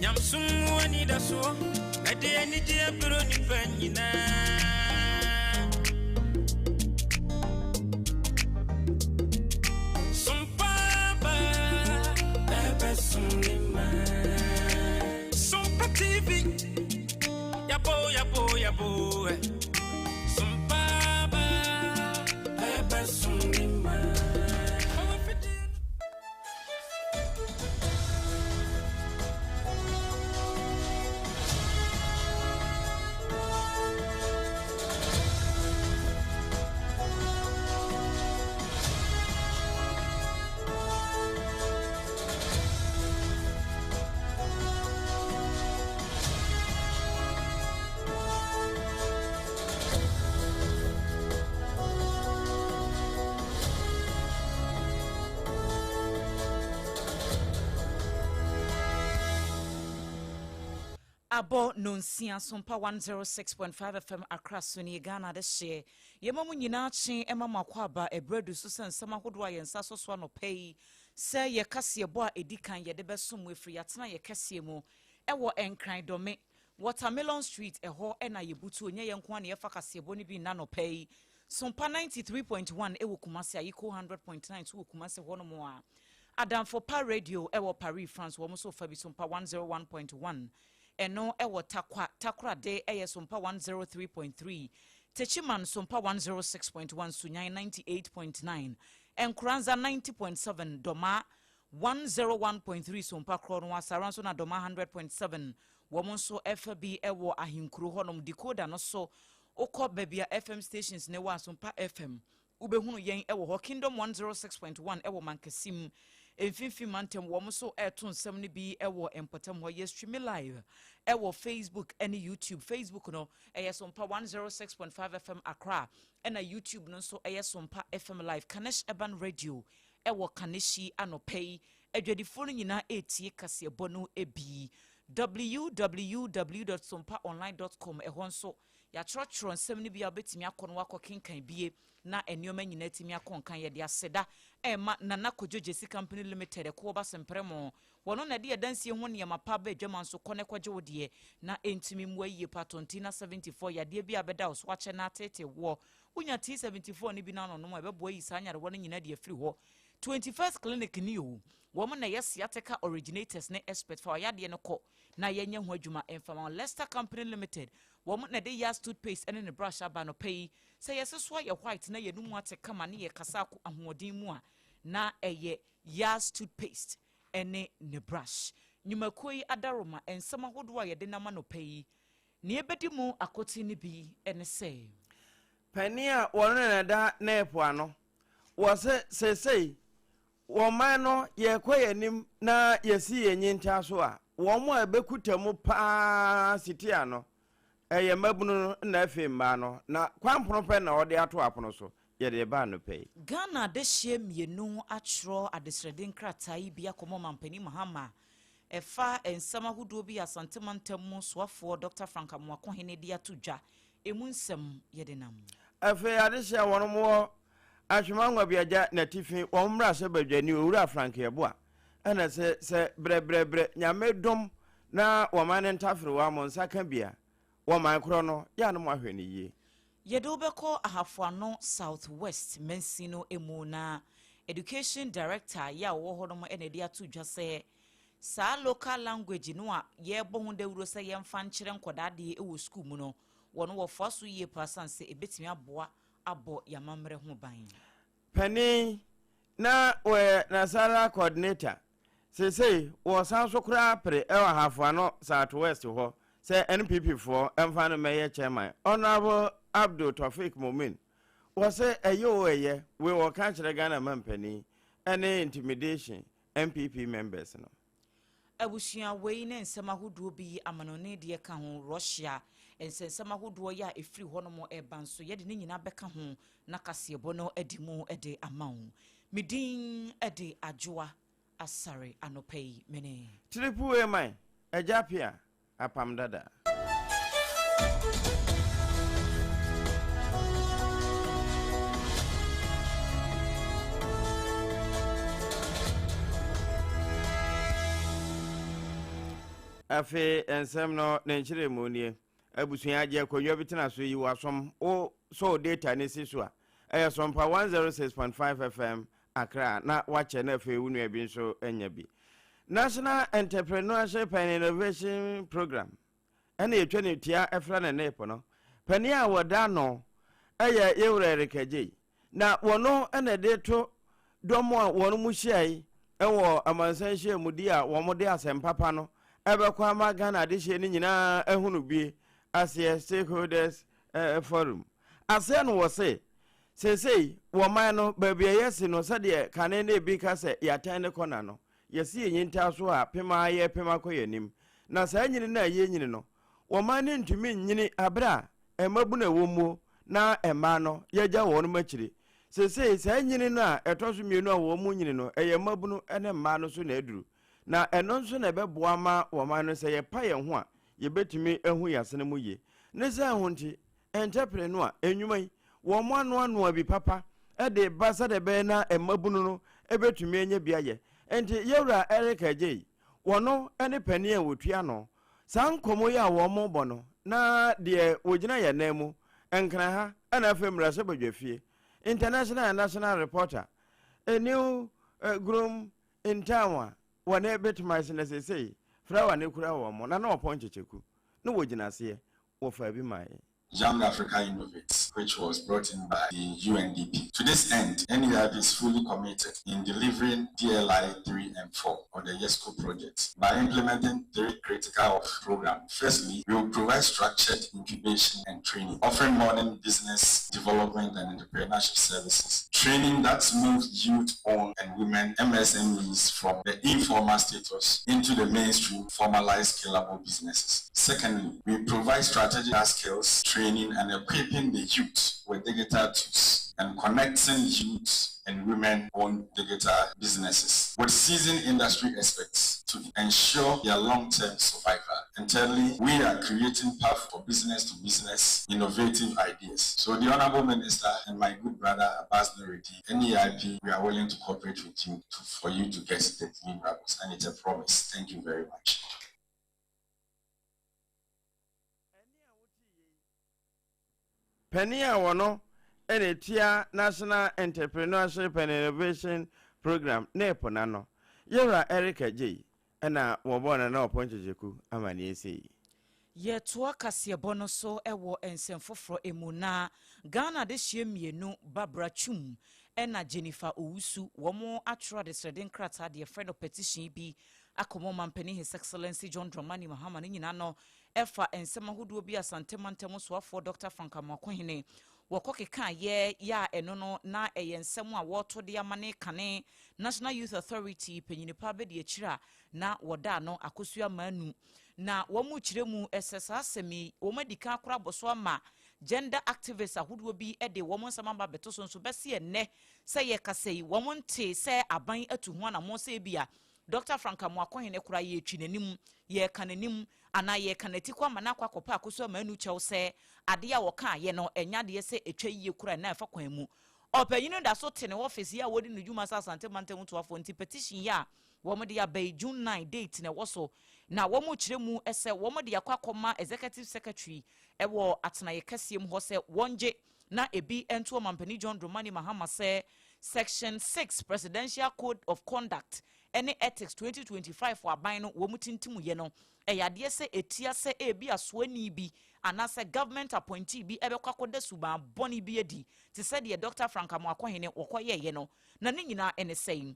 Nyamesom mu anidasoɔ, ɛde anigyeɛ brɛ nnipa nyinaa. Sompa ba, ɛbɛsom ne ma. Sompa TV, yabo yabo yabo. Sompa ba, ɛbɛsom ne ma. Abɔ nonsia Sompa 106.5 FM Accra so nie Ghana de hyeɛ yɛma mu nyinaa kye ɛma mo akɔ aba ɛberɛ du so sɛ nsɛm ahodoɔ a yɛn nsa so so anɔpa yi sɛ yɛ kaseɛbɔ a ɛdi kan yɛde bɛsom mu ɛfiri yɛatena yɛ kɛseɛ mu ɛwɔ Nkran Dɔme Watermelon Street ɛhɔ ɛna yɛbutu onyɛ yɛn nko a na yɛfa kaseɛbɔ no bi nna anɔpa yi. Sompa 93.1 ɛwɔ Kumasi, Ayiko 100.9 so wɔ Kumasi hɔnom a Adamfo Pa Radio ɛwɔ Paris, France, wɔn nso fa bi Sompa 101.1 ɛno ɛwɔ Takwa Takorade ɛyɛ Sompa 103.3, Techiman Sompa 106.1, Sunyan 98.9, Nkoranza 90.7, Dɔma 101.3 Sompa korɔ no asara nso na Dɔma 100.7 wɔn nso ɛfa bi ɛwɔ ahenkuro hɔnom. Decoder no so wokɔ baabi a FM stations ne wɔ Asompa FM wobɛhunu yɛn ɛwɔ hɔ. Kingdom 106.1 ɛwɔ Mankasim mfimfini mantam, wɔn nso ɛreto nsɛm no bi ɛwɔ mpɔtam hɔ. Yɛ stream live ɛwɔ Facebook ɛne YouTube. Facebook no ɛyɛ Sompa 106.5 FM Accra, ɛna YouTube no nso ɛyɛ Sompa FM Live. Kanesh Urban Radio ɛwɔ Kaneshi anɔpɛ yi adwadifoɔ no nyinaa ɛretie kaseɛbɔ no bi. www.sompaonline.com ɛhɔ nso yɛatwerɛtwerɛ nsɛm no bi a wobɛtumi akɔ no wakɔ kenkan bie na nneɛma nyinaa tumi akɔ nkan. Yɛde aseda ɛma Nana Kodwo Gyesi Company Limited ɛkoɔ ba sɛmprɛ mo wɔno na ɛde yɛdansie ho nneɛma pa ba adwama nso kɔ ne kɔgye wo deɛ na ɛntumi mmoa yie pa. Tontina 74 yadeɛ bi a bɛda wo so akyɛ na atete woɔ wonya T74 no bi no anonom a ɛbɛboa yi saa nyarewa no nyinaa de afiri hɔ. 21st Clinic ni o, wɔn na yɛ sciatica originators ne expert fa ɔyadeɛ no kɔ na yɛnyɛ ho adwuma mfama. Leicester Company Limited, wɔn na de Yas toothpaste ne ne brush aba no pɛ yi sɛ yɛsɛ so ayɛ white na yɛn mu ate kama ne yɛ kasa ahoɔden mu a na ɛyɛ Yas toothpaste ne ne brush. Nnwumakuo yi adaroma nsɛm ahodoɔ a yɛde nam anɔpɛ yi nea ɛbɛdi mu akote no bi ne sɛ Panin a wɔne ne da na ɛpo ano wɔ sɛ seesei wɔn man no yɛrekɔ yɛn anim na yɛsi yɛn nyinta so a wɔn a ɛbɛkuta mu paa sitia no ɛyɛ mmabunu no na afei mmaa no na kwan pono pɛ na ɔde ato apono so yɛde ba anɔpɛ yi. Ghana adehyeɛ mmienu atwerɛ adesrɛde nkrataa yi bi akɔmɔ Mampanin Mahama ɛfa nsɛm ahodoɔ bi Asantema ntam mu soafoɔ Dr Frank Amoakohene de ato dwa emu nsɛm yɛde nam. Afei adehyeɛ a wɔn wɔ Atwema Nwabiagya n'atifi wɔn mmarahyɛ badwani Owura Frank Yeboah ɛna sɛ brɛbrɛbrɛ Nyame dom na wɔman ne ntaferewa mo nsa ka bia wɔman korɔ no yɛ a no mo ahwɛ no yie. Yɛde wobɛkɔ Ahafoano South West mansin no mu na education director yɛ a wɔwɔ hɔ nom ɛna ɛde ato dwa sɛ saa local language no a yɛrebɔ ho dawuro sɛ yɛmfa nkyerɛ nkɔdaa deɛ ɛwɔ sukuu mu no wɔn wɔfoa so yie paa san sɛ ɛbɛtumi aboa abɔ yɛamammerɛ ho ban. Panin na wɔyɛ Nasara coordinator seesei wɔsan so koraa pere ɛwɔ Ahafoano South West hɔ sɛ NPP foɔ ɛmfa no mɛyɛ chairman, Honourable Abdul Tofik Momin, wɔ sɛ ɛyɛ o ɛyɛ wei wɔka kyerɛ Ghana mampanin ɛne intimidation NPP members no. Abusua wei ne nsɛm ahodoɔ bi amanɔne deɛ ka ho, Russia nsɛnsɛm ahodoɔ yɛ a ɛfiri hɔnom ɛba nso yɛde ne nyinaa bɛka ho na kaseɛbɔ no adi mu de ama wo. Medin de Adwoa Asare anɔpa yi mene Triple A man agya pia apam dada. Afei nsɛm no ne nkyerɛmu nie. Abusua agye akonnwa bi tena so yi w'asom wo sɔw data no si so a, ɛyɛ Sompa 106.5 FM Accra na wakyɛ na afei wo nua bi nso anya bi. National Entrepreneurship and Innovation Program ɛna yɛtwa ne tia ɛfrɛ no NEIP no panin a wɔda ano ɛyɛ Yewura Eric Adjei. Na wɔno na ɛde to dɔm a wɔn mu hyiae wɔ amansan nhyiamudi a wɔn de asɛm papa no ɛbɛkɔ ama Ghana adehyeɛ no nyinaa ahunu bie aseɛ Stakeholders Forum aseɛ no wɔ se seesei wɔ man no baabi a yɛasi no sɛdeɛ kane na ebi ka sɛ yɛatɛn ne kɔna no yɛsi yɛn nyintaa so a pem ara yɛrepem akɔ yɛn anim na saa nyini no a yɛnyini no wɔ man no ntumi nyini abere a mmabunu a ɛwɔ muo na mmaa no yɛagya wɔn akyire. Seesei saa nyini no a ɛtɔ so mmienu a wɔn mu nyini no, ɛyɛ mmabunu ne mmaa no so na aduru. Na ɛno nso na ɛbɛboa ma wɔn no sɛ yɛpa yɛn ho a, yɛbɛtumi ahu yɛn asene mu yie. Ne saa ho nti, ɛnkyɛ no a, nnwuma yi, wɔn anoanoa bi papa de ba sɛdeɛ ɛbɛyɛ na mmabunu no bɛtumi anya bi ayɛ. Nti yɛwura Eric Adjei, wɔno ne panin a wɔtua ano. Saa nkɔmmɔ yi a wɔrebɔ no, na deɛ wɔgyina yɛn nan mu, Nkran ha, ɛna afei mmarahyɛbadwafie, International and National Reporter, a new groom in town a wɔne bɛtumi ase na seesei flower no kura wɔn na na wɔpɔn kyekyeku na wɔgyina aseɛ wɔfaa bi maa yɛn. Young Africa Innovates, which was brought in by the UNDP. To this end, NEIP is fully committed in delivering DLI 3 and 4 on the YESCO project by implementing three critical programs. Firstly, we will provide structured incubation and training, offering modern business development and entrepreneurship services, training that moves youth-owned and women MSMEs from the informal status into the mainstream formalized scalable businesses. Secondly, we provide strategic skills training and equipping the youth with digital tools and connecting youth and women-owned digital businesses with seasoned industry experts to ensure their long-term survival. And thirdly, we are creating path for business-to-business innovative ideas. So the Honorable Minister and my good brother Abbas Nuredi, NEIP, we are willing to cooperate with you for you to get the deliverables, and it's a promise. Thank you very much. Panin a wɔno ɛna etua National Entrepreneurship and Innovation Program NEIP n'ano, yɛwura Eric Adjei, ɛna wɔbɔɔ Nana Ɔpɔn Kyekyeku amanneɛ sei. Yɛtoa kaseɛbɔ no so wɔ nsɛm foforɔ mu na Ghana de hyɛ mmienu Barbara Twum ɛna Jennifer Owusu wɔn atwerɛ adesrɛde nkrataa deɛ yɛfrɛ no petition bi akɔmɔ mampanin His Excellency John Dramani Mahama no nyinaa no ɛfa nsɛm ahodoɔ bi Asantemantam soafoɔ Dr Frank Amoakohene wɔkɔ keka yɛ yɛ a ɛno no na ɛyɛ nsɛm a wɔreto de ama ne kane National Youth Authority panyinipa bɛdi akyire a na wɔda no Akosua Manu na wɔn mu kyerɛ mu ɛsɛ saa asɛm yi wɔn adi kan akora abɔ so ama gender activists ahodoɔ bi de wɔn nsɛm aba abɛto so nso bɛsi ɛnnɛ sɛ yɛkasa yi wɔn nte sɛ aban atu ho anammɔn sɛ ebi a Dr Frank Amoakohene kora yɛtwi n'anim, yɛka n'anim anaa yɛka n'ati kɔ ama n'akɔ akɔpɛ Akosua Manu kyɛw sɛ adeɛ a wɔka ayɛ no ɛnya adeɛ sɛ ɛtwa yie kora ɛna ɛfa kwan mu. Ɔpanyin da so te ne office yi a wɔdi ne dwuma sɛ Asante Mantam toafoɔ nti petition yi a wɔn de aba yi, June 9 date na ɛwɔ so na wɔn kyerɛ mu sɛ wɔn de akɔ akɔma executive secretary ɛwɔ atenaeɛ kɛseɛ mu hɔ sɛ wɔn gye na ebi nto ɔmampanin John Dramani Mahama sɛ section 6 Presidential Code of Conduct ɛne Ethics 2025 wɔ aban no wɔn tintim yɛ no ɛyɛ adeɛ sɛ etia sɛ ebi asoani bi anaasɛ government appointee bi ɛbɛkɔ akɔda suban bɔne bi adi te sɛ deɛ Dr Frank Amoakohene wɔkɔyɛɛyɛ no. Na ne nyinaa ɛne sɛn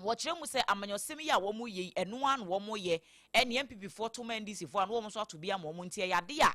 wɔkyerɛ mu sɛ amanyɔsɛm yi a wɔn yɛ yi ɛno ara na wɔn yɛ ɛne NPP foɔ to ma NDC foɔ a na wɔn nso ato bi ama wɔn nti ɛyɛ ade a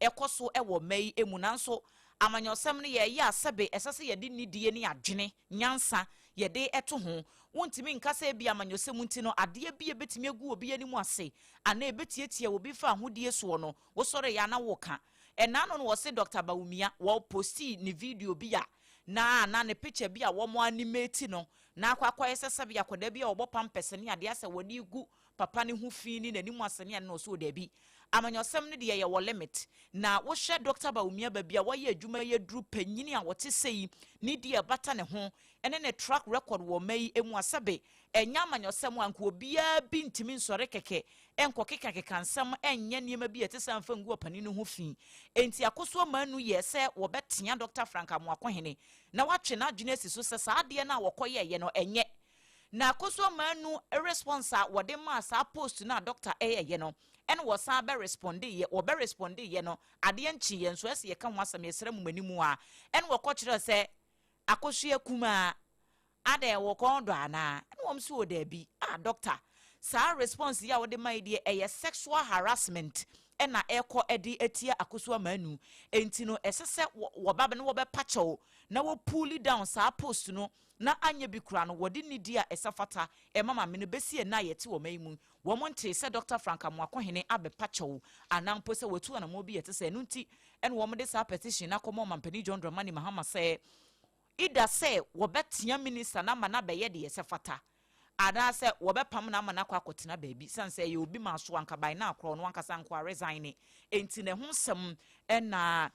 ɛkɔ so ɛwɔ mma yi mu. Nanso amanyɔsɛm no yɛyɛ asɛbe ɛsɛ sɛ yɛde nidie ne adwene nyansa yɛde ɛto ho. Wontumi nka sɛ ebi amanyɔsɛm nti no adeɛ bi ebɛtumi agu obi anim ase anaa ebɛtiatia obi fa ahodie soɔ no wosɔre yɛ ana wɔka ɛnaa no wɔse Dr Bawumia wɔposti ne video bi a na ana ne picture bi a wɔn animate no na akɔ akɔyɛ sɛ sɛbi akwadaa bi a wɔbɔ pampers ne adeɛ asɛ wɔde gu papa ne ho fi ne n'anim ase ne ade na ɔso daabi, amanyɔsɛm no deɛ yɛwɔ limit. Na wohwɛ Dr Bawumia baabi a wɔayɛ adwuma yi aduru panyini a wɔte sɛ yi ne di ɛbata ne ho ɛne ne track record wɔ mma yi mu asɛbe. Ɛnyɛ amanyɔsɛm a anka obiara bi ntumi nsɔre kɛkɛ nkɔkekakeka nsɛm nyɛ nneɛma bi a ɛte saa mfa ngu ɔpanin no ho fi. Enti Akosua Manu yɛɛ sɛ wɔbɛtea Dɔkta Frank Amoakohene na watwe n'adwene asi so sɛ saa adeɛ no a wɔkɔyɛeɛ no ɛnyɛ. Na Akosua Manu response a wɔde maa saa post no a dɔkta yɛeɛ no ɛna wɔsan bɛ respondeeɛ, wɔbɛ respondeeɛ no adeɛ nkyeeɛ nso ɛsɛ yɛka ho asɛm yɛsrɛ mo m'anim a ɛna wɔkɔkyerɛɛ sɛ Akosua kumaa Adɛn, wo kɔn dɔ anaa? Ɛna wɔn se, oh daabi. Ah doctor, saa response yi a wode ma yi deɛ ɛyɛ sexual harassment ɛna ɛkɔ de atia Akosua Manu. Enti no ɛsɛ sɛ wɔba na wɔbɛpa kyɛw na wɔ pull down saa post no na anyɛ bi koraa no wɔde nidi a ɛsɛ fata ɛma maame no. Bɛsi ɛnnɛ a yɛte ɔman yi mu yi, wɔn ntee sɛ Doctor Frank Amoakohene abɛpa kyɛw anaa mpo sɛ watu anammɔn bi a ɛte sɛ ɛno nti ɛna wɔde saa petition no akɔma Ɔmampanin John Dramani Mahama sɛ Either sɛ wɔbɛtea minister no ama no abɛyɛ deɛ ɛsɛ fata, anaasɛ wɔbɛpam no ama no akɔ akɔtena baabi, sane sɛ ɛyɛ obi maa so anka by now koraa ɔno ankasa nko a resigne. Enti na ɛho nsɛm na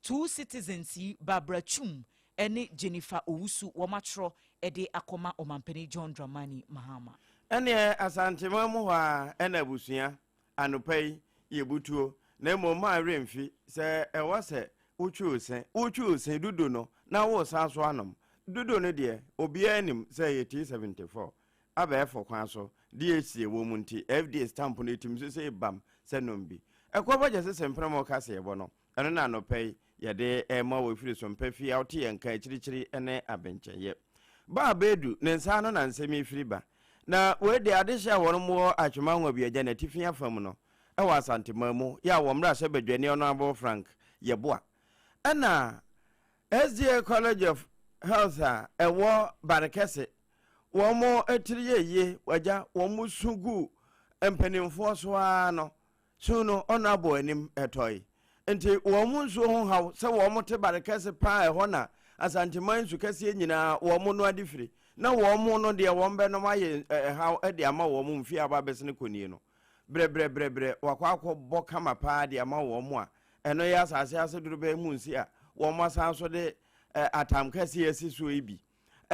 two citizens yi, Barbara Twum ne Jennifer Owusu, wɔatwerɛ de akɔma Ɔmampanin John Dramani Mahama. Ɛneɛ Asanteman mu hɔ ara na abusua Anɔpa yi yɛ butuo, na mmom mma werɛ mfi sɛ ɛwɔ sɛ wotwi wo se. Wotwi wo se dudu no na woresan so anom. Dudu no deɛ, obiara nim sɛ ɛyɛ T74 abɛɛfo kwan so DHC ɛwɔ mu nti, FDA stamp no ɛtim so sei bam sɛ nom bi. Ɛkɔ bɔ gyese semprem wo kaseɛbɔ no. Ɛno na anɔpa yi yɛde rema wo ɛfiri Sompa fie a wote yɛn nka akyirikyiri ne abenkyɛyɛ. Ba a bɛadu ne nsa ano na nsɛm yi firi ba. Na wei deɛ adehye a wɔnom wɔ Atwema Nwabiagya n'atifi afa mu no wɔ Asanteman mu yɛ a wɔn mmarahyɛbadwani Honourable Frank Yeboah ɛna SDA College of Health a ɛwɔ Barekɛse wɔn tiri yɛ yie wagya wɔn su gu mpanimfoɔ so ara no Su no honourable anim tɔe. Nti wɔn nsuo ho haw sɛ wɔn te bare kɛse paa ɛhɔ na Asanteman nsu kɛseɛ nyinaa wɔn noa de firi na wɔn no deɛ wɔn bɛnom ayɛ ɛhaw de ama wɔn mfie aba abɛsene kɔ nie no brɛbrɛbrɛbrɛ wakɔ akɔ bɔ kama paa de ama wɔn a ɛno yɛ asase ase dorobɛn mu nsi a wɔn asan so de atam kɛseɛ asi soɔ yi bi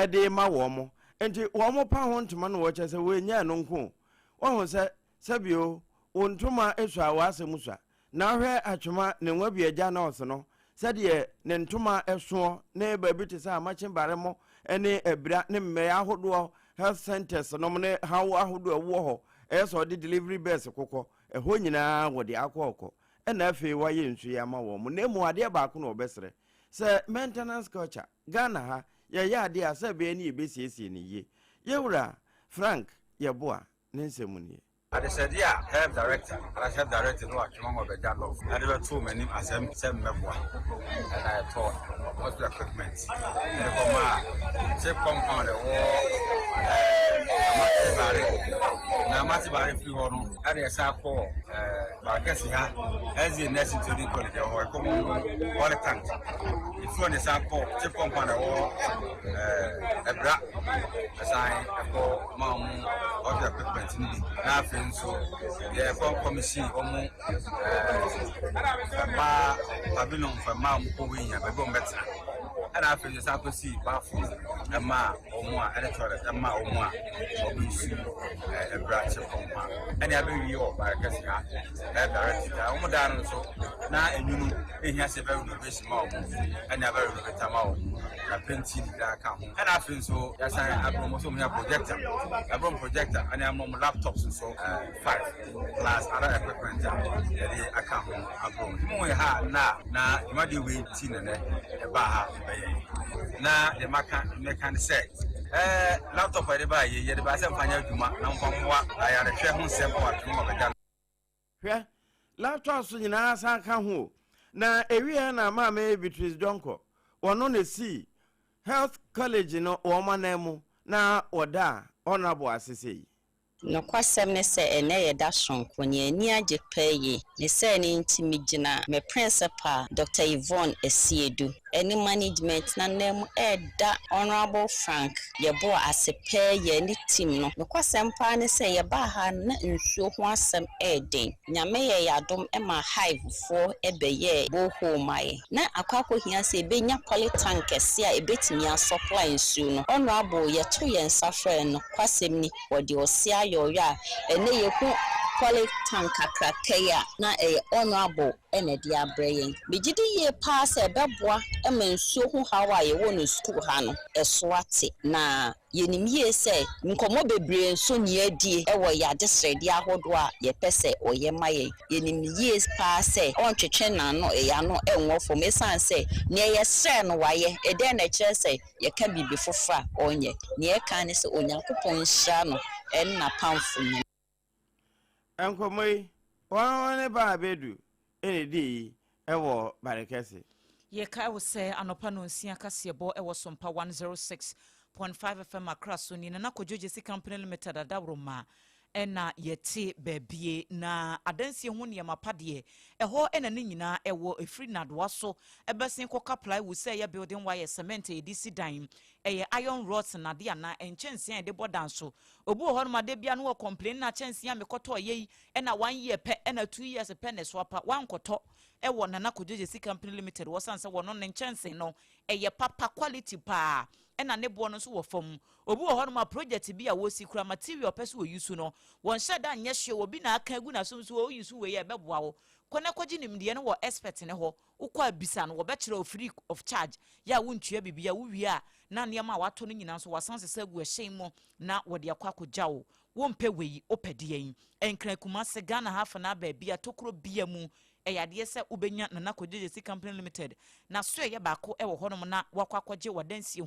de ma wɔn nti wɔn pa ho ntoma no wɔkyɛ sɛ wɔnyɛ ɛno nko wɔho sɛ Sɛbio, wo ntoma sua a w'asɛm sua. Na hwɛ Atwema ne Nwabiagya nurse no sɛdeɛ ne ntoma soɔ ne baabi te sɛ Amakye Baremo ne Abira ne mmɛɛ ahodoɔ health centers nom ne haw ahodoɔ ɛwɔ hɔ ɛyɛ sɛ ɔde delivery bus kokɔ ɛhɔ nyinaa wɔde akɔ ɔkɔ ɛna afei wayɛ nsu yi ama wɔn na mmom adeɛ baako na wɔbɛsrɛ sɛ maintenance culture Ghana ha yɛyɛ adeɛ a sɛ ɛbɛyɛ ne yɛbɛsiesie no yie Yɛwura Frank Yeboah Ne nsɛm nie. Adesrɛdeɛ a Health Director anaasɛ Health Director no atwema ma ɔbɛgya North de bɛtoo m'anim asɛm sɛ mmɛboa ɛna yɛtɔɔ hospital equipment ɛde kɔmaa chip compound ɛwɔ Amate Bare na Amate Bare firi hɔ no ɛna yɛsan kɔɔ Barekɛse ha SDA Nursing Training College ɛwɔ hɔ ɛkɔ mu poly tank ɛfiri hɔ na yɛsan kɔɔ chip compound ɛwɔ Ɛbra ɛsan ɛkɔ ma wɔn ɔde equipment no bi na afei nso yɛkɔ kɔmihyin wɔn ɛɛ mmaa pavilion fɛ mmaa wɔn kɔ wei nya baabi wɔn bɛtena ɛna afei nso san kɔsi bathroom ɛma wɔn a ɛne toilet ɛma wɔn a wɔn nsu ɛɛ ɛbra kyɛ fam ha ɛne abɛwie wɔ baayɛ kɛse ha ɛyɛ direct da wɔn dan no nso na enwunu ehia sɛ ɛbɛ renovation ma wɔn ɛne abɛ renovate ama wɔn na penti nyinaa ka ho ɛna afei nso yɛasan abrɛ wɔn nso wɔn nya projector yɛabrɛ wɔn projector ɛne ama wɔn laptops nso ɛɛ five plus other equipment a yɛde aka ho abrɛ wɔn mu yɛ ha na na dwumadie wei ti na nɛ ɛbaa ha ɛbɛyɛ na deɛ maka mɛka ne sɛ ɛɛ laptop a yɛde baa yɛ yɛde baa sɛ mfa nyɛ adwuma na mfa mmoa ayarehwɛ ho nsɛm wɔ atwom wɔ bɛgya. Hwɛ, laptops nyinaa san ka ho o. Na ewiɛ na Maame Beatrice Donkor, wɔno na esii Health College no wɔn anan mu na wɔdaa Honourable ase sei. Nokwasɛm ne sɛ ɛnɛ yɛ da sononko. Nea ani agye paa yie ne sɛ ne nti megyina me principal, Dr Yvonne Asiedu, ɛne management nanan mu ɛreda Honourable Frank Yeboah ase paa yie ne team no. Nokwasɛm paa ne sɛ yɛbaa ha na nsuo ho asɛm ɛɛden. Nyame yɛ yɛadom ma Hivefoɔ ɛbɛyɛɛ borehole ma yɛ. Na akɔ akɔhia sɛ ebɛnya polytank kɛse a ebɛtumi asupply nsuo no. Honourable, yɛto yɛn nsa frɛ no, kwasɛm ni, wɔde ɔse ayɛ ɔyɔ a ɛnɛ yɛhu polytank kakraka yi a na ɛyɛ Honourable ɛna ɛde abrɛ yɛn. Megye di yie paa sɛ ɛbɛboa ma nsuo ho haw a yɛwɔ no sukuu ha no ɛso ate, na yɛnim yie sɛ nkɔmmɔ bebree nso ni adie ɛwɔ yɛ adesrɛdeɛ ahodoɔ a yɛpɛ sɛ ɔyɛ ma yɛn. Yɛnim yie paa sɛ ɔntwetwe n'ano ɛyɛ ano ɛnwɔ fam, ɛsiane sɛ nea yɛsrɛ no wayɛ. Ɛdɛn na ɛkyerɛ sɛ yɛka biribi foforɔ a ɔnyɛ? Nea ɛka ne sɛ Onyankopɔn nhyira no ɛne n'apamfo nyinaa. Nkɔmmɔ yi, wɔn ne ba abɛdu ɛna di yi ɛwɔ Barekɛse. Yɛkae wo sɛ anɔpa no 6 kaseɛbɔ ɛwɔ Sompa 106.5 FM Accra so ni. Nana Kodwo Gyesi Company Limited adaworoma ɛna yɛte baabie na adansie ho nneɛma pa deɛ, ɛhɔ ɛna ne nyinaa ɛwɔ. Ɛfiri nadoa so ɛbɛsen kɔka plywood, sɛ ɛyɛ building wire, cement a yɛde si dan, ɛyɛ iron rods nade anaa nkyɛnsee a yɛde bɔ dan so. Obi wɔ hɔnom ade bia no wɔ complain na kyɛnsee a mekɔtɔ yɛ yi ɛna 1 year pɛ, ɛna 2 years pɛ na ɛso apa. Wankɔtɔ ɛwɔ Nana Kodwo Gyesi Company Limited, wɔsan sɛ wɔno ne nkyɛnsee no ɛyɛ papa, quality paa, ɛna ne boɔ no nso wɔ fam. Obi wɔ hɔnom a project bi a wɔsi kura material pɛ so wɔ use no, wɔnhyɛ da nyɛ hwee, obi na aka agu n'asom so wɔyi so wei a ɛbɛboa wo. Kɔ na kɔgye nimdeɛ no wɔ expert ne hɔ. Wokɔ abisa no, wɔbɛkyerɛ wo free of charge yɛ a wontua biribi a wowie a, na nneɛma a watɔ no nyinaa nso wasan sesa agu ɛhyɛn mu na wɔde akɔ akɔgya wo. Wompɛ wei, wopɛ deɛ yi? Nkran, Kumase, Ghana ha fa na baabi a tokuro bia mu, ɛyɛ adeɛ sɛ wobɛnya Nana Kodwo Gyesi Company Limited na so ɛyɛ baako ɛwɔ hɔnom na wakɔ akɔgye wadansie ho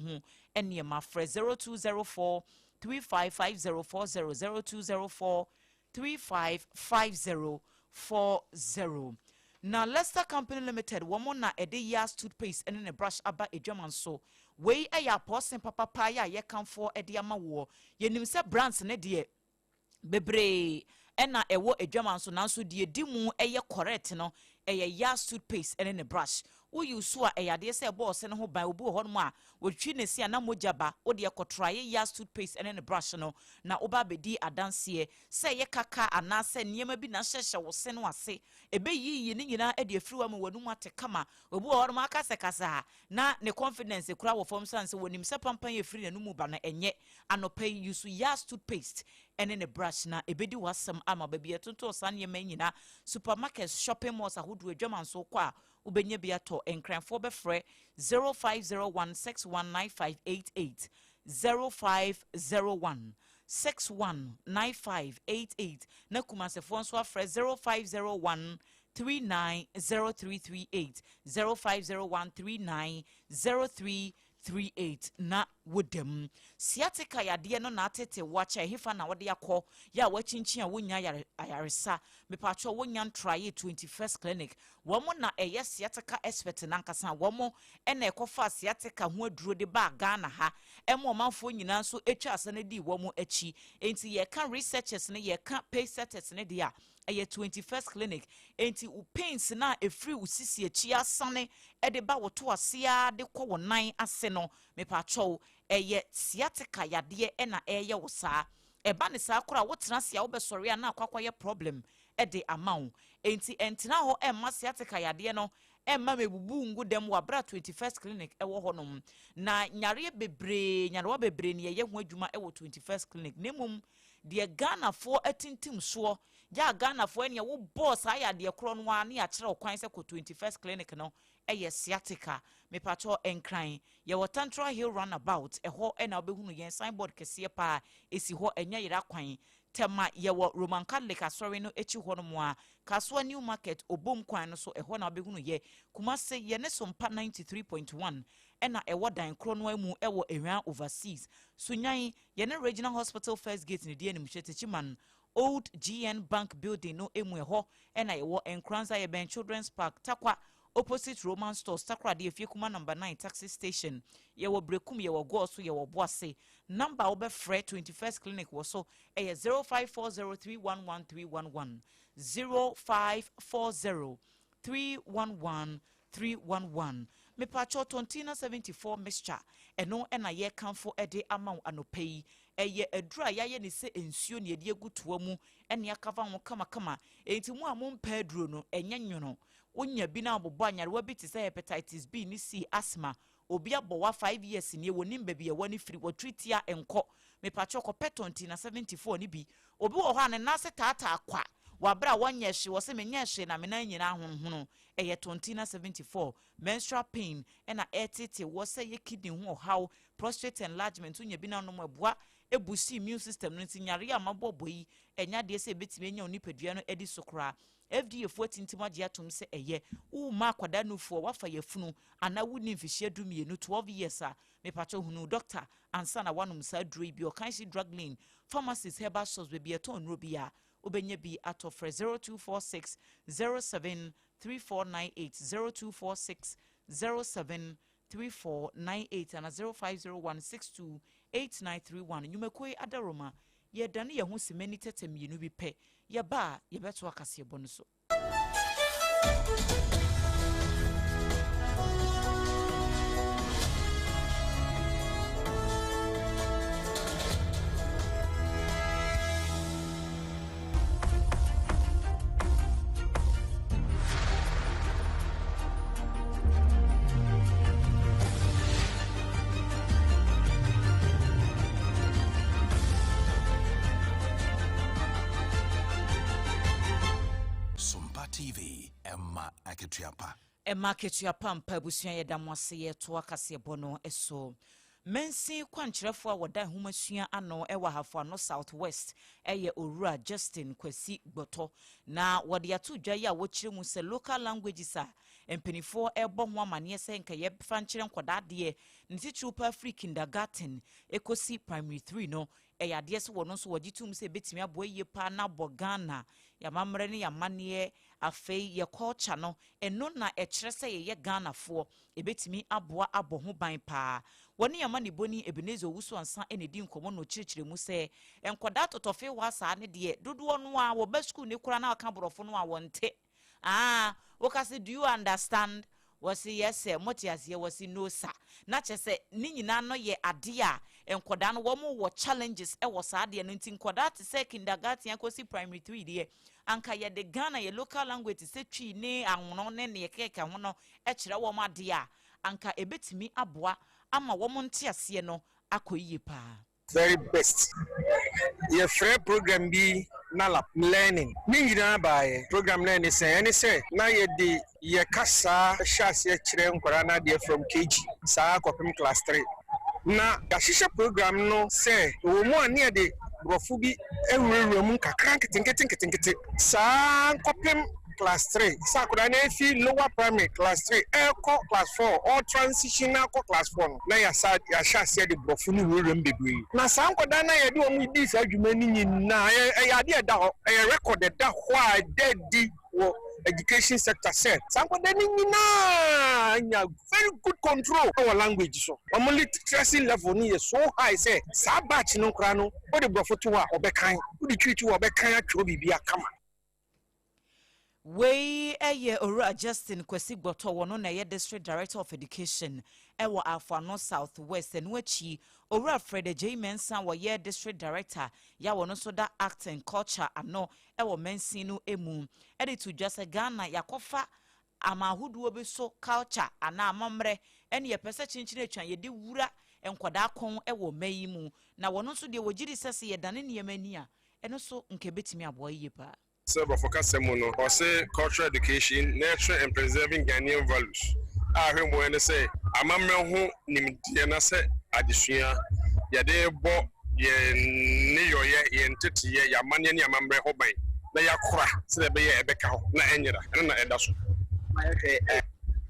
nneɛma. Frɛ 0204 355040, 0204 355040. Na Leicester Company Limited, wɔn na ɛde Yas toothpaste ɛne ne brush aba adwaman so. Wei ɛyɛ apɔɔsen papapa yɛ a yɛkamfoɔ ɛde ama woɔ. Yɛnim sɛ brands ne deɛ bebree ɛna ɛwɔ adwaman so, nanso deɛ di mu ɛyɛ correct no ɛyɛ Yas toothpaste ɛne ne brush. Woyi so a, ɛyɛ adeɛ sɛ ɛbɔ ɔsɛ ne ho ban. Obi wɔ hɔnom a wɔtwi ne se a na mogya ba, wode ɛkɔtraeɛ Yas toothpaste ɛne ne brush no na woba abɛdi adanseɛ sɛ ɛyɛ kaka anaasɛ nneɛma bi na ahyehyɛ wo se no ase, ɛbɛyiyi ne nyinaa de afiri wa ma w'anum ate kama. Obi wɔ hɔnom akasakasa a na ne confidence kura wɔ fam sane sɛ wɔnim sɛ pampan yɛ firi n'anum ba no ɛnyɛ. Anɔpa yi, use Yas toothpaste ɛne ne brush na ɛbɛdi w'asɛm ama. Baabi ɛtontɔn saa nneɛma yi nyinaa, supermarket, shopping malls ahodoɔ, adwaman so kɔ a wobɛnya bi atɔ. Nkranfoɔ bɛfrɛ 0501 619588, 0501 619588, na Kumasefoɔ nso afrɛ 0501 390338, 0501 390338 na wodam. Sciatica yadeɛ no na atete wakyɛ hefa na wɔde akɔ yɛ a wakyinkyin a wonya ayaresa. Mepatwɛ, wonya ntraeɛ 21st Clinic, wɔn na ɛyɛ sciatica expert nankasa. Wɔn ɛna ɛkɔfa sciatica ho aduro de baa Ghana ha ɛma ɔmanfoɔ nyinaa nso atwa asa no di wɔn akyi. Nti yɛka researchers no, yɛka pace setters no deɛ a, ɛyɛ 21st Clinic. Nti wo pains na efiri wo sisi akyi asane ɛde ba wo to aseɛ de kɔ wo nan ase no, mepatwɛw, ɛyɛ sciatica yadeɛ ɛna ɛyɛ wo saa. Ɛba ne saa koraa, wotena ase a wobɛsɔre a na akɔ akɔyɛ problem ɛde ama wo. Nti ɛntena hɔ ɛmma sciatica yadeɛ no ɛmma mebubu ngu dɛm wɔ abera. 21st Clinic ɛwɔ hɔnom na nyareɛ bebree, nyarewa bebree ne yɛyɛ ho adwuma ɛwɔ 21st Clinic. Na mmom deɛ Ghanafoɔ atintim soɔ gya a Ghanafoɔ ɛnea wobɔɔ saa yadeɛ korɔ no ara ne yɛakyerɛ wo kwan sɛ kɔ 21st Clinic no ɛyɛ sciatica. Mepatwɔ, Nkran yɛwɔ Tantra Hill roundabout, ɛhɔ ɛna wobɛhunu yɛn signboard kɛseɛ paa ɛsi hɔ, ɛnyɛ yera kwan. Tɛma yɛwɔ Roman Catholic asɔre no akyi hɔ nom a Kasoa New Market Obom kwan no so, ɛhɔ na wobɛhunu yɛ. Kumase, yɛne Sompa 93.1 ɛna ɛwɔ dan korɔ no mu ɛwɔ Ehwan Overseas. Sunyan, yɛne Regional Hospital first gate ne di animhwɛ. Techiman, Old GN Bank building no emu, ɛhɔ ɛna yɛwɔ. Nkranza, yɛbɛn Children's Park. Takwa, Opposite Roman Stores, Takoradi, Efiekuma Number 9 Taxi Station. Yɛwɔ Brekum, yɛwɔ Goaso, yɛwɔ Boase. Number a wobɛfrɛ 21st Clinic wɔ so ɛyɛ 0540311311, 0540311311. Mepatwɔ Tontina 74 mixture, ɛno ɛna yɛkamfo ɛde ama wo anɔpa yi. Ɛyɛ aduru a yɛayɛ ne sɛ nsuo ne yɛde agu toa mu ɛne akava ho kamakama. Enti mu a mompɛ aduro no, ɛnyɛ nwono. Wonya bi na abobɔ anyarewa bi te sɛ hepatitis B ne C, asthma, obi abɔ wa 5 years nie, wɔnim baabi a ɛwɔ ne firi, wɔtiri tia nkɔ. Mepatwɔ, kɔpɛ Tontina 74 ne bi. Obi wɔ hɔ a ne nan ase taataa kwa wabere a wɔnyɛ hwee, wɔ sɛ menyɛ hwee na me nan nyinaa honhono. Ɛyɛ Tontina 74. Menstrual pain ɛna ɛtete wɔ sɛ yɛ kidney ho ɔhaw, prostate enlargement, wonya bi nanom, ɛboa ɛboost immune system no. Nti nyare a mabɔbɔ yi, ɛnya adeɛ sɛ ɛbɛtumi anya wo nipadua no adi so koraa. FDA foɔ tintim agye atom sɛ ɛyɛ woma akwadaa nufoɔ, wafa yɛfunu anaa wonni mfihyia 12, 12 years a, mepakyɛ hunu doctor ansa na wanom saa duro yi bi. Ɔkan Drug Lane pharmacies, herbal shops, baabi ɛtɔn nnuro bi a wobɛnya bi atɔ. Frɛ 0246 07 3498, 0246 07 3498 ana 0501 62 8931. Nnwumakuo yi adaroma yɛdane yɛn ho simani tɛtɛ mmienu bi pɛ, yɛba a yɛbɛto akaseɛbɔ no so. Sompa TV, ɛma akatua pa. Ɛma akatua pa mpa. Abusua, yɛda mo ase. Yɛto akaseɛbɔ no so. Mansin kwankyerɛfoɔ a wɔda nhomasua ano wɔ Ahafo South West ɛyɛ Owura Justin Kwasi Gbɔtɔ, na wɔde ato dwa yi a wɔkyerɛ mu sɛ local languages a mpanimfoɔ ɛrebɔ ho amanneɛ sɛ nka yɛfa nkyerɛ nkɔdaa deɛ ne titiriw pa firi kindergarten ɛkɔsi primary 3 no, ɛyɛ adeɛ sɛ wɔn nso wɔgye tom sɛ ɛbɛtumi aboa yie paa na abɔ Ghana yɛamammerɛ ne yɛamanneɛ, afei yɛ culture no, ɛno na ɛkyerɛ sɛ yɛyɛ Ghanafoɔ. Ɛbɛtumi aboa abɔ ho ban paa. Wɔne ama ne bɔni Ebenezer Owusu Ansa ɛna ɛdi nkɔmmɔ na ɔkyerɛkyerɛ mu sɛ nkɔdaa tɔtɔfe wɔ saa ne deɛ dodoɔ no a wɔba sukuu ne koraa na ɔka borɔfo no a wɔnte. Ah, woka sɛ, "Do you understand?" Wɔsi, "Yes sir." "Mote aseɛ?" Wɔsi, "No sir." Na kyerɛ sɛ ne nyinaa no yɛ adeɛ a nkɔdaa no wɔn wɔ challenges ɛwɔ saa adeɛ no. Nti nkɔdaa te sɛ kindergarten akɔsi primary 3 deɛ, anka yɛde Ghana yɛ local language sɛ Twi ne Anwono ne neɛ kɛkɛ ho no kyerɛ wɔn adeɛ a, anka ebetumi aboa ama wɔn nte aseɛ no akɔ yie paa. Very best. Yɛfrɛ program bi NALAP learning ne nyinaa baeɛ. Program no ɛne sɛ na yɛde yɛ kasa hyɛ aseɛ kyerɛ nkwadaa no adeɛ from KG saa kɔpem class 3, na yɛahyehyɛ program no sɛ ɛwɔ mu a ne yɛde borɔfo bi awurawura mu nkakra nketenkete nketenkete saa nkɔpem class 3, sɛ akwadaa no efi lower primary class 3 ɛrekɔ class 4 or transition akɔ class 4 no, na yɛasa yɛahyɛ aseɛ de borɔfo no wurawura mu bebree. Na saa nkwadaa no a yɛde wɔn di saa adwuma no nyinaa, ɛyɛ adeɛ ɛda hɔ, ɛyɛ record ɛda hɔ a ɛda adi wɔ education sector sɛ saa nkwadaa no nyinaa nya very good control ɛwɔ language so. Wɔn literacy level no yɛ so high sɛ saa batch no koraa no, wɔde borɔfo to hɔ a ɔbɛkan, wɔde Twi to hɔ a ɔbɛkan atwerɛ biribi akama. Wei ɛyɛ Owura Justin Kwasi Gbɔtɔ, wɔn na ɛyɛ District Director of Education ɛwɔ Afoano South West. Ɛno akyi, Owura Fred J Mensa, wɔyɛ District Director yɛ a wɔn nso da Art and Culture ano ɛwɔ mansin no emu, ɛde to dwa sɛ Ghana yɛakɔfa ama ahodoɔ bi so culture anaa amammerɛ, ɛne yɛpɛ sɛ kyenkyene atwa yɛde wura nkwadaa kɔn ɛwɔ mma yi mu, na wɔn nso deɛ wɔgye di sɛ sɛ yɛdane nneɛma ani a, ɛno nso nka ebɛtumi aboa yie paa. Sɛ borɔfo kasa mu no, ɔse cultural education, nurturing and preserving Ghanaian values, a ahwɛ mu ne sɛ amammerɛ ho nimdeɛ na sɛ adesua yɛde bɔ yɛn nneyɔyɛ, yɛn teteyɛ, yɛn amanneɛ ne amammerɛ ho ban na yɛakora sɛdeɛ ɛbɛyɛ ɛbɛka hɔ na ɛnyera. Ɛno na ɛda so. Mayɛhwɛ.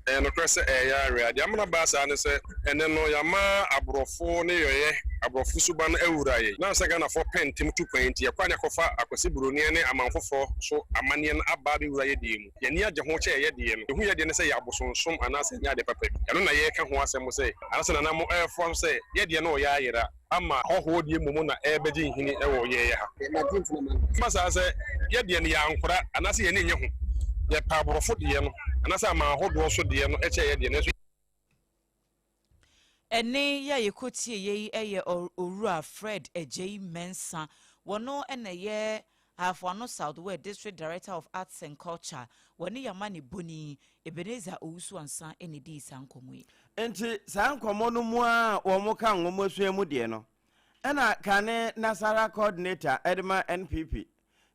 Ɛyɛ nokorɛ sɛ ɛyɛ awerɛ. Deɛ ama no aba saa ne sɛ, ɛnnɛ no yɛama aborɔfo nneyɔeɛ, aborɔfo suban awura yɛn. Ɛnam sɛ Ghanafoɔ pɛ ntɛm tu kwan nti, yɛkɔ a na yɛakɔfa Akwasi Buroni ne aman foforɔ so amanneɛ no aba abɛwura yɛn deɛ mu. Yɛn ani agye ho kyɛ yɛn deɛ no. Yɛhu yɛn deɛ no sɛ ɛyɛ abosonsom anaasɛ ɛnyɛ ade papa bi. Ɛno na yɛreka ho asɛm sɛ, anaasɛ Nana mo ɛrefoa so sɛ yɛn deɛ no reyɛ ayera ama ahɔhoɔ deɛ mmom na ɛrebɛgye nhini wɔ yɛn ha. Ɛba saa sɛ yɛn deɛ no yɛankora anaasɛ yɛn ani nnye ho. Yɛpɛ aborɔfo deɛ no anaasɛ aman ahodoɔ so deɛ no kyɛn yɛn deɛ no. Nanso. Ɛnne yi a yɛkɔtieeɛ yi yɛ Owura Fred Agyei Mensah. Wɔno na ɛyɛ Ahafoano South West District Director of Arts and Culture. Wɔne Yamanebɔni Ebenezer Owusu Ansah na ɛdii saa nkɔmmɔ yi. Nti saa nkɔmmɔ no mu ara a wɔka nwomasua mu deɛ no, ɛna kane Nasara coordinator de ma NPP,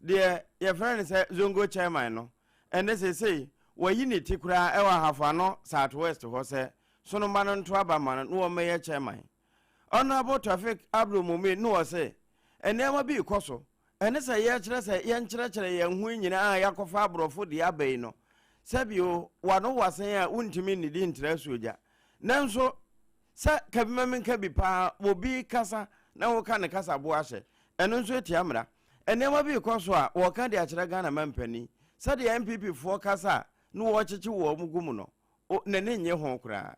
deɛ yɛfrɛ no sɛ Zongo chairman no, ɛnɛ seesei wayi ne ti koraa wɔ Ahafo Ano South West hɔ sɛ Sonoma no nto aba ma no na wɔmmɛyɛ chairman. Honourable Tawfik Abdul Mumin no ɔse nneɛma bi rekɔ so, ɛne sɛ yɛkyerɛ sɛ yɛnkyerɛkyerɛ yɛn ho nyinaa a yɛakɔfa aborɔfo deɛ aba yi no, sɛbio wano wasen a wontumi nnidi ntra asuogya. Nanso sɛ kabimamenka bi paa obi kasa na woka ne kasaboa ahyɛ, ɛno nso ɛtia mmara. Nneɛma bi rekɔ so a wɔka de akyerɛ Ghana mampanin, sɛdeɛ NPP foɔ kasa a na wɔrekyekye wɔn gu mu no, n'ani nnye ho koraa.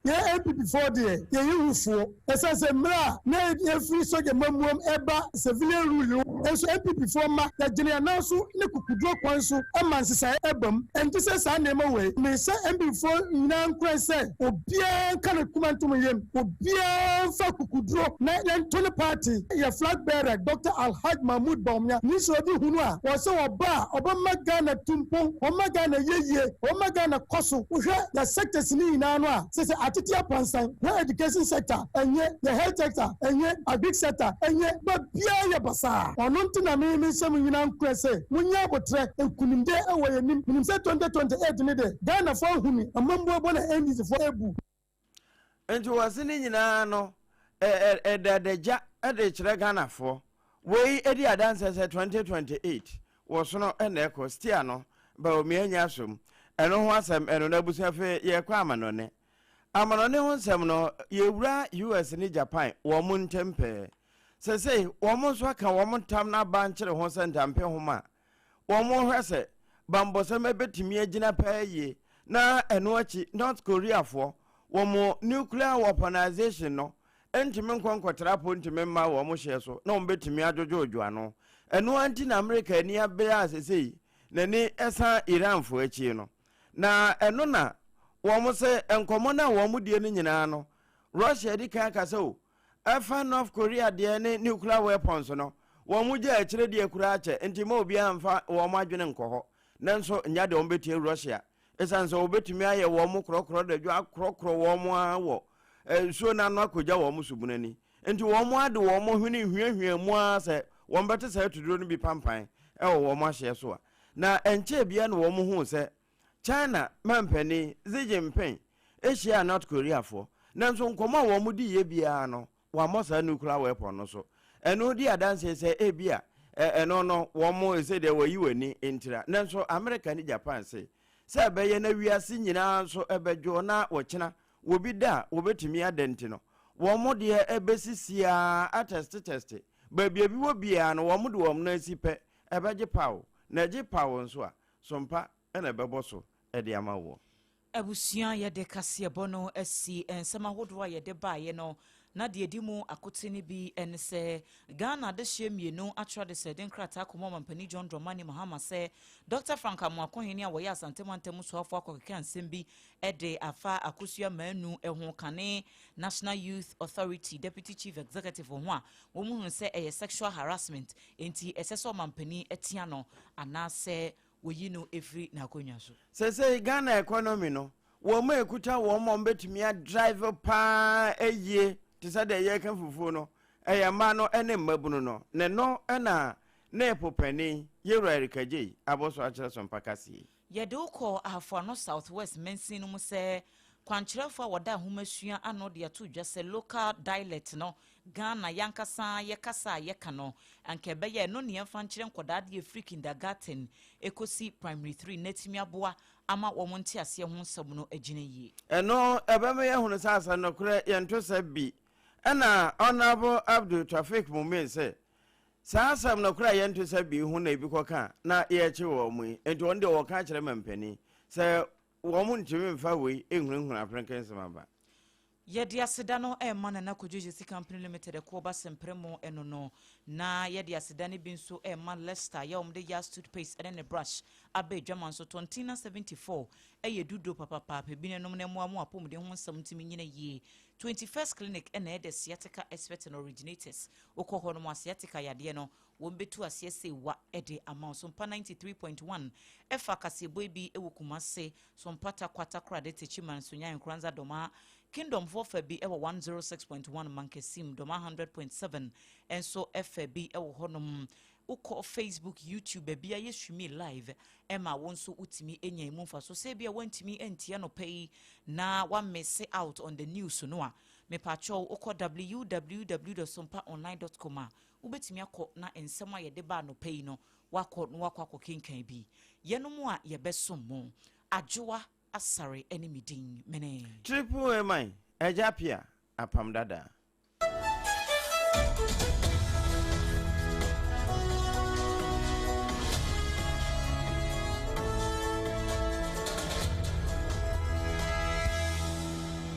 Yɛn NPP foɔ deɛ yɛyɛ wufoɔ ɛsiane sɛ mmerɛ a na yɛfiri sogya mammuam ɛba civilian rule no nso NPP foɔ mma yɛgyene yɛn nan so ne kukuduro kwan so ma nsesaeɛ ɛba mu. Ɛnte sɛ saa nneɛma wei. Mehyɛ NPP foɔ nyinaa nkuran sɛ obiara nka ne koma ntom yam, obiara mfa kukuduro na yɛnto ne party. Yɛ flag bearer Doctor Alhaj Mahmood Bawumia ne sɛ ɔde hunu a wɔ sɛ ɔba a ɔbɛma Ghana tu mpon, ɔbɛma Ghana yɛ yie, ɔbɛma Ghana kɔ so. Wohwɛ yɛ sectors no nyinaa no a, sɛ sɛ atete apansan, hwɛ education sector ɛnyɛ, yɛ health sector ɛnyɛ, agric sector ɛnyɛ, baabiara yɛ basaa. Ɔno nti na me mehyɛ mo nyinaa nkuran sɛ monyɛ aboterɛ, nkunimdie ɛwɔ yɛn anim. Menim sɛ 2028 no deɛ Ghanafoɔ ahunu amammuo bɔ na NDC foɔ ɛbu. Nti wɔse ne nyinaa no ɛda adagya de kyerɛ Ghanafoɔ. Wei di adanseɛ sɛ 2028 wɔsono na ɛkɔ stia no Bawumia nya asom. Ɛno ho asɛm ɛno no abusua afei yɛkɔ amanɔne. Amanɔne ho nsɛm no yɛwura US ne Japan wɔn ntɛm pɛɛ. Sesei wɔn nso aka wɔn ntam no aba nkyere ho sɛ ntampe nhoma a Wɔhwɛ sɛ bammɔsɛm bɛtumi agyina paa yie na ɛno akyi North Koreafoɔ wɔn nuclear weaponization no ntumi nkɔ nkɔtra po ntumi mma wɔn hyeɛ so na wɔbɛtumi adwodwoodwo ano. Ɛno ara nti na Amerika ani abere a sesei n'ani san Iranfoɔ akyi no. Na ɛno na wɔn sɛ nkɔmmɔ no a wɔn die no nyinaa no Russia di kan aka sɛ o Ɛfa North Korea deɛ ne nuclear weapons no, wɔn gya akyire deɛ koraa kyɛ, nti mma obiara mfa wɔn adwene nkɔ hɔ. Nanso nyɛ deɛ wɔbɛtie Russia, ɛsiane sɛ wɔbɛtumi ayɛ wɔn korɔkorɔ dadwo akorɔkorɔ wɔn ara wɔ nsuo no ano akɔgya wɔn subunu ani. Nti wɔn ara de wɔn hwene huahua mu ara sɛ wɔbɛte saa atuduro no bi pampan wɔ wɔn ahyeɛ so a. Na ɛnkyɛɛ biara na wɔn huu sɛ China manpanin Xi Jinping hyiaa North Koreafoɔ, nanso nkɔmmɔ a wɔn diiɛ biara no, wɔammɔ saa nuclear weapon no so. Ɛno di adanseɛ sɛ ebia ɛno no wɔn sɛ deɛ wɔyi wɔn ani ntira. Nanso Amerika ne Japan se sɛ ɛbɛyɛ na wiase nyinaa nso ɛbɛdwo na wɔkyena wɔbi da a wɔbɛtumi ada nti no, wɔn deɛ ɛbɛsisi ara atɛstetɛste baabi a bi wɔ biara no wɔn de wɔn nan si pɛ ɛbɛgye paw, na ɛgye paw nso a, Sompa na ɛbɛbɔ so de ama woɔ. Abusua yɛde kaseɛbɔ no asi nsɛm ahodoɔ a yɛde baeɛ no na deɛ ɛdi mu akotene bi ne sɛ Ghana adehyeɛ mmienu atwerɛ adesrɛde nkrataa kɔma Ɔmampanin John Dramani Mahama sɛ Dɔkta Frank Amoakohene a wɔyɛ Asante mantam soafoɔ akɔkeka nsɛm bi de afa Akosua Manu ho kane National Youth Authority Deputy Chief Executive ho a wɔhunu sɛ ɛyɛ sexual harassment Enti ɛsɛ sɛ ɔmampanin tia no anaasɛ wɔyi no firi n'akonnwa so. Sesei Ghana economy no, wɔn a ɛkuta wɔn a wɔbɛtumi adrive paa ayie te sɛ deɛ yɛreka fufuo no, ɛyɛ mmaa no ne mmabunu no. Ne no na NEPO panin, Yewura Eric Adjei abɔ so akyerɛ so mpakasie. Yɛde wo kɔ Ahafoano South West mansin no mu sɛ Kwankyerɛfoɔ a wɔda nhomasua ano de ato dwa sɛ local dialect no, Ghana y'ankasa yɛ kasa a yɛka no, anka ɛbɛyɛ a ɛno ne yɛmfa nkyerɛ nkwadaa de ɛfiri kindergarten ɛkɔsi primary three na atumi aboa ama wɔn nteaseɛ ho nsɛm no agyina yie. Ɛno ɛbɛma yɛahunu sɛ asɛ nokorɛ yɛnto sɛ bi. Ɛna Honourable Abdul Taufik Mumin se, Saa asɛm nokorɛ a yɛnto sɛ bi ho na ebi kɔka na yɛrekye wɔn yi, enti wɔn deɛ wɔka kyerɛ mampanin sɛ wɔn ntumi mfa wei nhunahuna aperenkensem aba. Yɛde aseda no rema Nana Kojo Gyasi Company Limited ɛkoɔ ba Sempremo ɛno no. Na yɛde aseda no bi nso rema Lester yɛ wɔn de Yas toothpaste ɛne ne brush aba adwama nso. Tontina 74 ɛyɛ duduro papapaapa bi na ɛnom na ɛmoa mo apɔmuden ho nsɛm ntumi nyina yie. 21st Clinic ɛna ɛyɛ the sciatica expert and originators. Wokɔ hɔ nom a sciatica yadeɛ no wɔn bɛtu aseɛ sei wa de ama wo. Sompa 93.1 ɛfa kaseɛbɔ yi bi wɔ Kumase, Sompa Tarkwa, Takoradi, Techiman, Sunyani, Nkoranza, Dɔmaa, Kingdom foɔ fa bi wɔ 106.1 Mankasim, Dɔmaa 100.7 nso fa bi wɔ hɔnom. Wokɔ Facebook, YouTube, baabi a yɛ streami live ɛma wo nso wotumi nya emu mfaso. Sɛ ebia woantumi antie anɔpa yi na woamisse out on the news no a, mepakyɛw wokɔ www.sompaonline.com a Wobɛtumi akɔ na nsɛm a yɛde ba anɔpa yi no, woakɔ na woakɔ akɔkenkan bi. Yɛnom a yɛbɛsom mo. Adwoa Asare ne me din. Mene. Triple A man, Agya Appiah, Apam Dada.